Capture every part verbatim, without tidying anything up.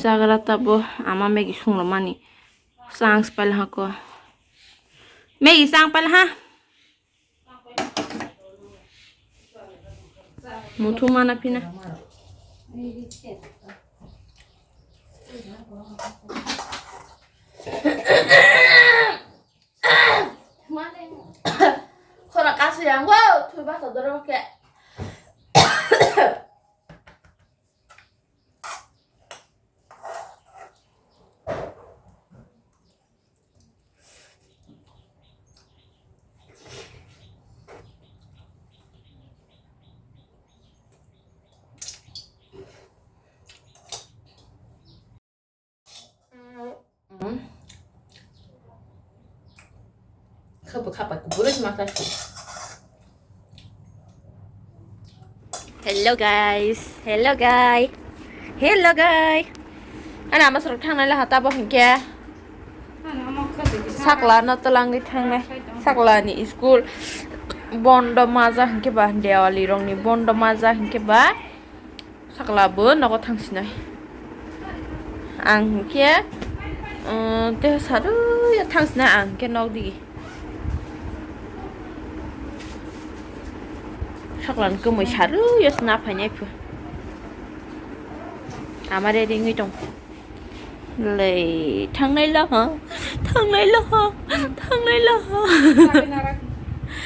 Jagra tabo ama Maggie sunglo mani. Sang spel ha ko. Maggie sang pal ha. Muthung mana phina. Khora kasu yang wo, thui basa dorong ke. Hello guys, hello guys, hello guys. Ana masrok thangnai laha tabo hinkhe. Sakla no twlangwi thangnai. Sakla ni school bondo maja hinkhe ba, Diwali rokni bondo maja hinkhe ba. Sakla bo nogo thangsinai. Ang hinkhe, um, tei sarui thangsinai ang hinkhe nok digi. Sakla ni kwmwi sarui sna phainai phu. Ama ready wngwi tong. Lei, thangnai laha, thangnai laha, thangnai laha. Sagwi narak,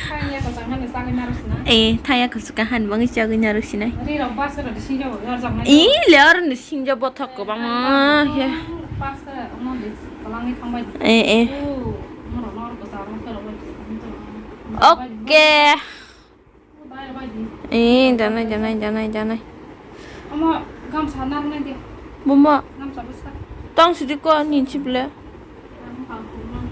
thangya kwchang hani sagwi narak sina. Eh, thangya kwchang hani bangwi chagwi narak sinai. Ri rok bus rok di sinjo bo, yar jang nai. Eh, le aro ni sinjo bothok kwbangma, he. Bus rok, omo di kwlangwi thangbai. Eh, eh. Oh, omo rok no aro kwchang rok bai. Okay. Eh, janai, janai, janai, janai. Omo gamsa narnai de. Buma. Gamsa bwsa. Tang sidi ko ninsi ble. Ang pang pang.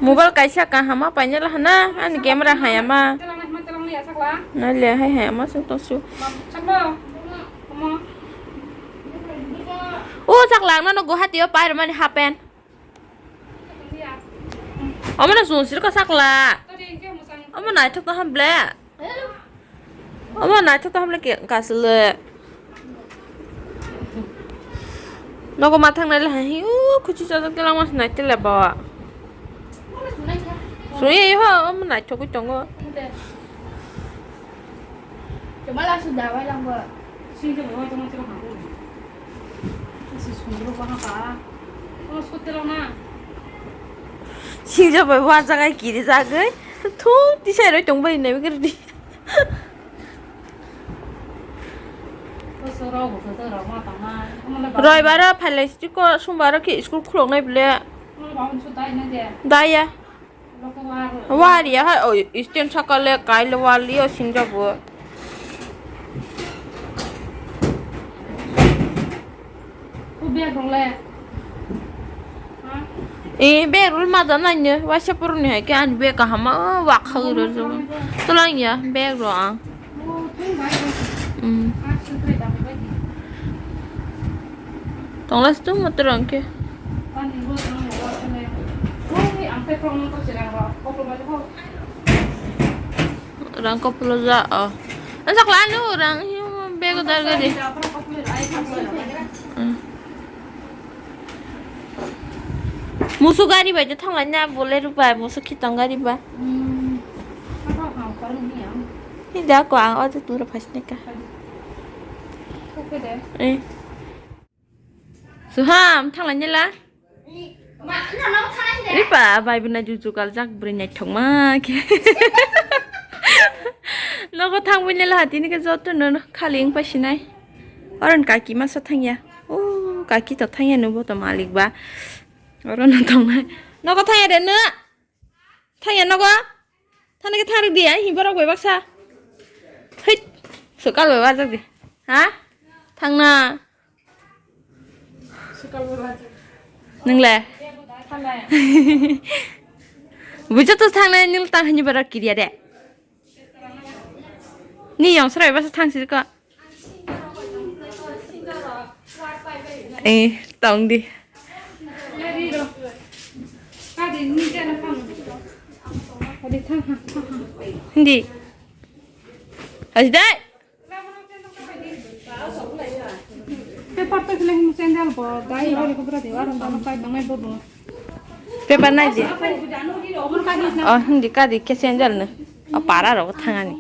Mobile kaisa kahama painela hana, ani camera hayama. Telang na, telang na ya sakla. Nale hai hayama sung tong su. Sakla. Omo. O sakla, ang no Guwahati o pairmani hapen. Omo no sung sirka sakla. Omo naithok tong ham ble. Omo naithok tong ham ble ke kasle. Nogo mathang nai le hai u khuchi chajak telang mas nai tele ba. Sui ho omo naithok tongo. Kemala sudah wai lang ba. Sing je bai wai tong tong ha. Si sundro ba ha ba. Ko sotelo na. Sing je bai wa jagai kiri jagai. Thung tisai roi tong bai nai gri. Ko so rok ko to rok ma tang na. Roibaro phailai siko sombaro ki school khulok nai ble. Ko ba un su dai na de. Daya. Wari ya hai, oh, stand sakale kaile wali o singjabo. O bag rok le. Eh, bag rok ma da nai ne, waisa poro ni hai ke ani bag kaham ma, oh, wak ha giro jo. Tulang ya, bag rok ang. Hmm. Tongla situ motor angke. Rang koplo ja, oh. Ang sakla anu rang hiu bego dar gadi. Hmm. Musu gari bai je thangla na, Bolero bai, musu khitong gari ba. Hmm. Apa hang paru ni ang? Ni da ko ang auto tura phasne ka. Oke deh. Eh. Suham, thangla nila. Ripa, bai bina juju kal jak bri naithok ma khe. Nogo thang bini laha tini ke joto no khali wng pasinai. Oron kaki masa thangya. O kaki to thangya no bo to malik ba. Oron no tongnai. Nogo thangya de no. Thangya nogo. Thangna khe thang rwk di, ai, hi borok bai baksa. Hit. Swkal bai wajak di. Ha? Thangna. Swkal bai wajak. Nwngle? Thangna. Bujo to thangna, nil tang hani borok kiriya de. Ni yong srai basa thang sirko. Eh, tong di. Hindi. Aji dai. Paper to kile hin sandal bo, dai bari kubra de, aro tamo kai bangai bo bo. Paper nai di. Kubra kai na. Oh, hindi ka di ke sandal ne. Oh, para ro thangani.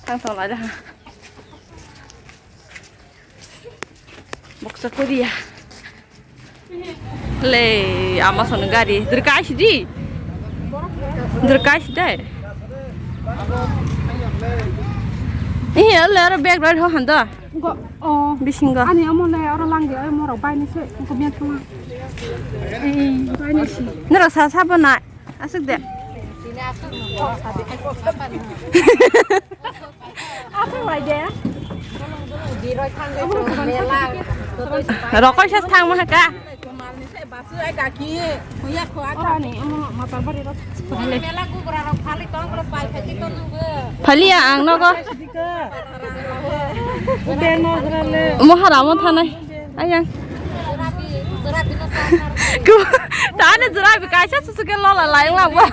Thang thang la ha. Boksa Korea. Le, ama sono gari. Durkash di. Durkash dai. Iya, le aro bag ride ho handa. Go, oh. Bisingo. Ani amo le aro langdi, amo rok bai ni se, ko bian thuma. Eh, bai ni si. Nero sa sa bo na. Asuk de. Asuk lai de. Rokoi sa thang ma ka. Ora ni, amo matar bari rok. Phalia ang nogo. Mohara mo thanai. Ayang. Tane jurabi kaisa susuke lola laing labo.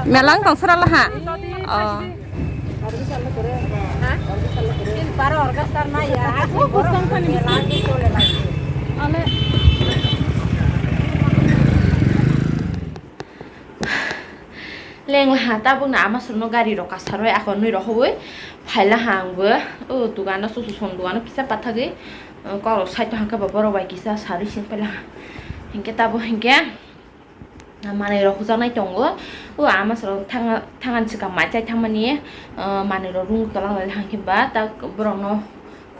Melang tong sura laha. Oh. Lenglaha tabukno ama songno gari rok kasarwi akhor nwi rohorwi phailaha angbo. O dugano susu song dugano kisa pathagwi, uh, kolok side o hwnkhe bo borok bai kisa sarwi sing phailaha. Hinkhe tabuk hinkhe manwi rok hujaknai tongo. O ama songno thanga thangani swkang mai chai thangmani, uh, manwi rok rung kwlang lai hinkhe ba ta borokno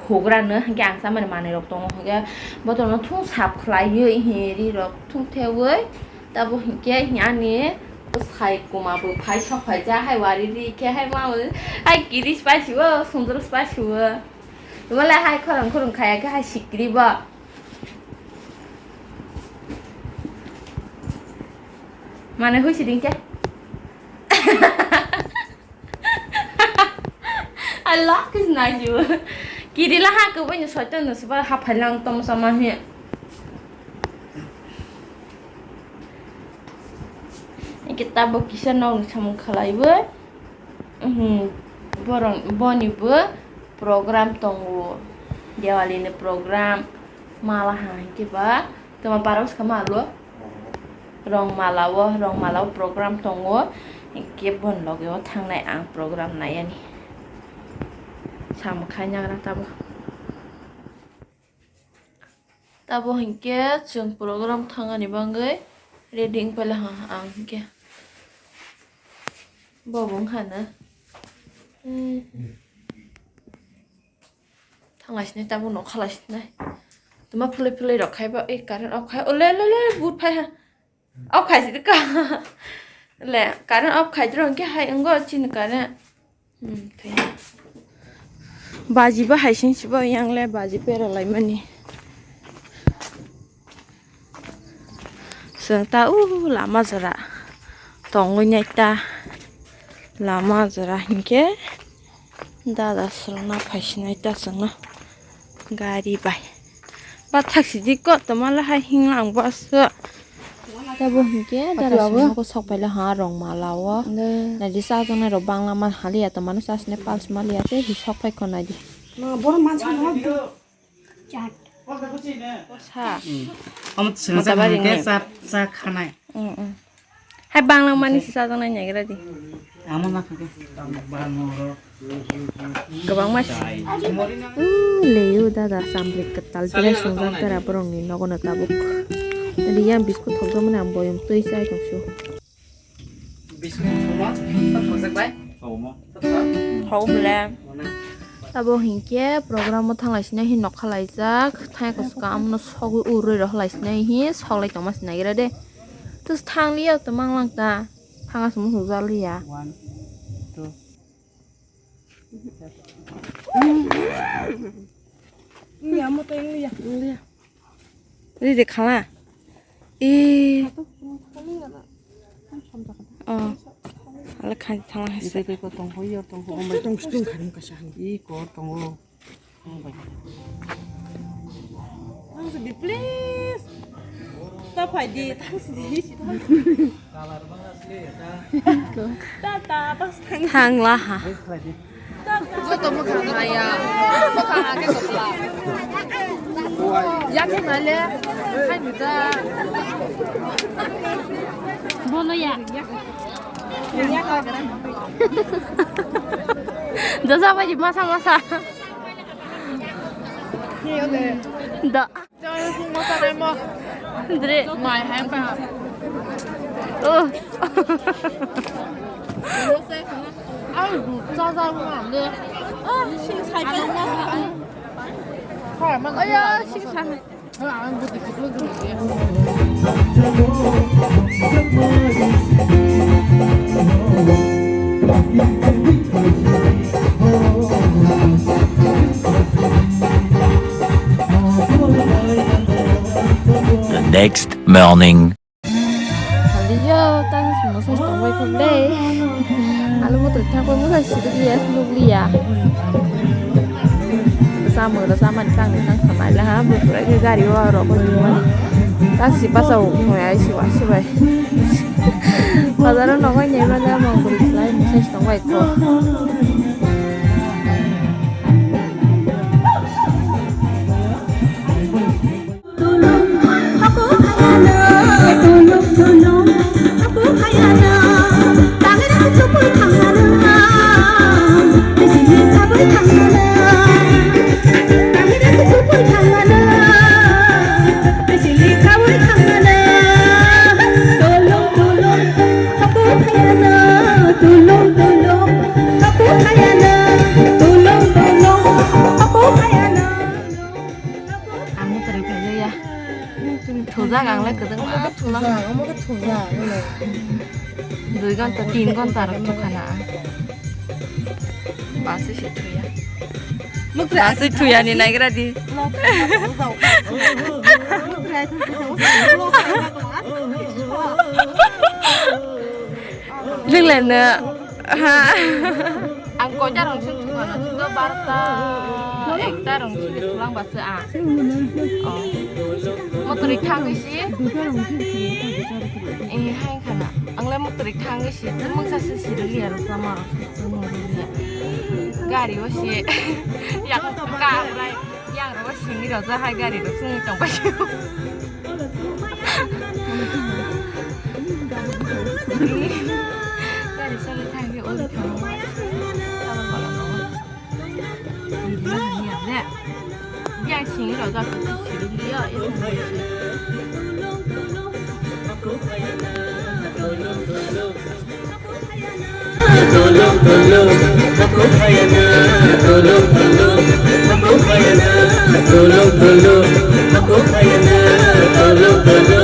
hugrano hinkhe ang chamani manwi rok tongo hinkhe botorno thung sap khlaiwi hi ri rok thung thewi tabuk hinkhe ani bwsai kuma bo phai sok phai ja hai wari ri khe hai ma hai kiris pai siwo sundros pai siwo tuma le hai khorang khorang khaya khe hai sikri bo mane hui siding khe. I love this night you. Kirila ha ko bani soito no suba ha phalang tom sama he. Kita bo kisa nong samung khalai bo. Mhm. Borong boni bo program tongo. Diwali ni program mala ha ke ba. Tuma parok sama lo. Rongmala o, rongmala o program tongo. Hinkhe boni loge o thangnai ang program naiyani. Samung khai nagra tabo. Tabo hinkhe chwng program thangnani bagwi ready wng paila ha ang hinkhe. Bo bo wngkha na. Thanglai sinai tabuk nokha lai sinai. Tuma phulai phulai rok khai ba, eh, current off khai. O le, le, le, but phai ha. Off khai sidi ka. Le, current off khai dro hinkhe hai wnggo chini current. Hmm, thai. Baji ba hai sing sibo yang le baji pera lai mani. Chwng ta o lama jora tongwi nai ta lama jora hinkhe dada swrwngna phaisinai ta chwngno gari bai ba thaksidi kok tongma le hai himla ang bo aswk tabo hinkhe dada swrwngno kok sok paila ha rongmala o naidi chajaknai rok bangla man haliya tongmani chasni pals maliya tei hi sok pai kho naidi. Sa. Omo swngchar Mata bari hwnkhe ni. Cha, cha khanai. Mm, mm. Hai banglang mani si chajaknai naigra di. Amo na khe. Kwbangma si. Uh, leyo dada samlik kwtal tira swngjak tera borokni nogono tabuk. Riya biskut thokjakmani ang boyong twi chai tongsu. Hau bole. Abo hinkhe program o thanglai sinai hin nokha laijak thai koska amno sogwi urui rok lai sinai hin soklai tongma sinai gira de. Tus thang liya to manglang ta thang asmo hujak liya. One, two. Ni amo to liya. Liya. Riri khala. E. Oh. Ala khan thangla hai. Ite ko tong ho yor tong ho. Tong stung khan ka sa. I ko tong ho. Please. Ta phai di, tang si di. Tata, pas tang. Thang la ha. Joto mwkhang haya. Mwkhang hake kopla. Yakhe nale. Hai nuda. Bono ya. Dosa baji masa masa. Da. Dre. Mai hai pa. Oh. Ai, cha cha ma le. Oh, sing sai pa ma. Hai ma. Aya, sing sai. The next morning. Haliyo, tang simo sai tong bai khum dei. Alu motor thang bai mo sai sidu liya, nuk liya. Samung da samani tang ni tang samai la ha, bu pura ke gari o aro ko ni mani. Tang si pasau mo ai si wa si bai. Bazar o nogo ni ma da mo kuri khlai mo sai tong bai ko. Ang motor rok phaijakya. Thujak ang le kwchwng ma thula. Thujak, omo khe thujak, omo. Dui ghonta, tin ghonta rok thukha na. Bus se thuya. Bus se thuya ni naigra di. Ringla na. Ha. Ang koita rong sing thukha na, sing do barta, ekta rong sing thulang ba se ang. Oh. Motor rok thangwi si. Eh, hai khana. Ang le motor rok thangwi si. Mungsa se si rili aro sama. Gari o si. Yak ka rai. Yang ro simi ro ja hai gari ro sung tong pa. Gari sale thang ke ol thang. Yang sing ro ja ko sing ri ya ya. Tolong tolong, aku kayana. Tolong tolong, aku kayana. Tolong tolong, aku kayana. Tolong tolong.